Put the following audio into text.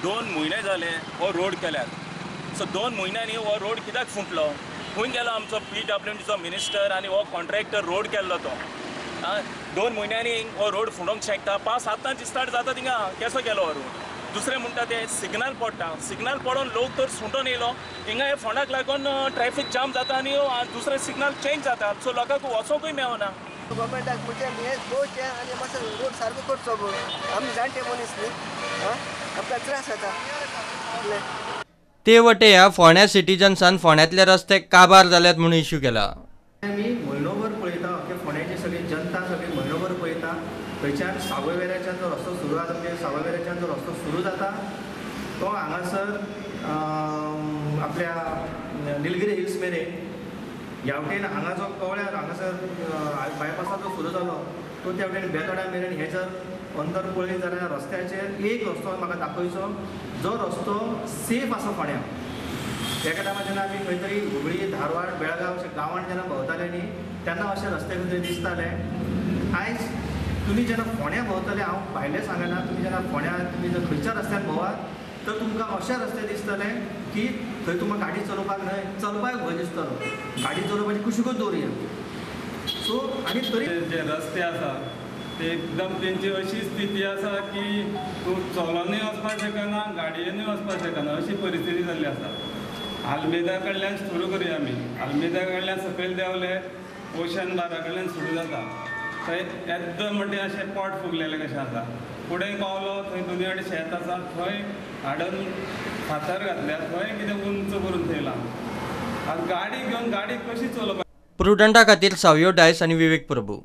2 म्हयने जाले हो रोड केल्यार. सो 2 म्हयन्यांनी हो रोड कित्याक फुटलो? खंय गेलो आमचो PWDचो मिनिस्टर आनी हो कॉन्ट्रॅक्टर रोड केल्लो तो? 2 म्हयन्यांनी हो रोड फुटोंक शकता. पावस आतांच स्टार्ट जाता थिंगा केसो केलो हो रोड? दुसरें म्हणटा ते सिग्नल पडटा, सिग्नल पडोन लोक तर सुटोन येयलो हिंगा हे फोंडाक लागून ट्रॅफिक जाम जाता आनी दुसरें सिग्नल चेंज जाता. सो लोकांक वचोंकूय मेळना. गव्हर्मेंटाक म्हणजे हें पळोवचें आनी मातसो रोड सारको करचो. आमी जाणटे मनीस न्ही, आमकां त्रास जाता. ते वटे ह्या फोंड्या सिटीजन्सान फोंड्यांतले रस्ते काबार जाल्यात म्हणून इश्यू केला. आमी म्हयनोभर पळयता, अख्खे फोंड्याची सगळी जनता सगळी म्हयनोभर पळयता. थंयच्यान सावयवेऱ्याच्यान जो रस्तो सुरू जाता, म्हणजे सावयवेऱ्याच्यान जो रस्तो सुरू जाता तो हांगासर आपल्या निलगिरी हिल्स मेरेन, ह्या वटेन हांगा जो कवळ्यार हांगासर बायपासाचो जो सुरू जालो तो त्या वटेन बेतोड्या मेरेन हे जर अंतर पळयत जाल्यार रस्त्याचेर एक रस्तो म्हाका दाखयचो जो रस्तो सेफ आसा फोंड्या. एका टायमार जेन्ना आमी खंय तरी हुबळी, धारवाड, बेळगांव अशे गांवांत जेन्ना भोंवताले न्ही तेन्ना अशे रस्ते खंय तरी दिसताले. आयज तुमी जेन्ना फोंड्या भोंवतले, हांव भायलें सांगना, तुमी जेन्ना फोंड्या तुमी जर खंयच्या रस्त्यान भोंवात तर तुमकां अशे रस्ते दिसतले की थंय तुमकां गाडी चलोवपाक न्हय चलपाक भंय दिसतलो. गाडी चलोवपाची कुशीकूच दवरुया. सो आनी तरी जे रस्ते आसा ते एकदम तेंची अशी स्थिती आसा की तूं चलोनूय वचपाक शकना, गाडयेनूय वचपाक शकना अशी परिस्थिती जाल्ली आसा. आल्मेदा कडल्यान सुरू करुया आमी. आल्मेदा कडल्यान सकयल देंवले ओशन बारा कडल्यान सुरू जाता, थंय एकदम म्हणजे अशें पोट फुगलेलें कशें आसा. फुडें पावलो थंय दोनी वटेन शेत आसा, थंय हाडून फातर घातल्या, थंय कितें उंच करून थेयलां. आतां गाडी घेवन गाडी कशी चलोवपा? प्रुडंटा खातीर सावयो डायस आनी विवेक प्रभू.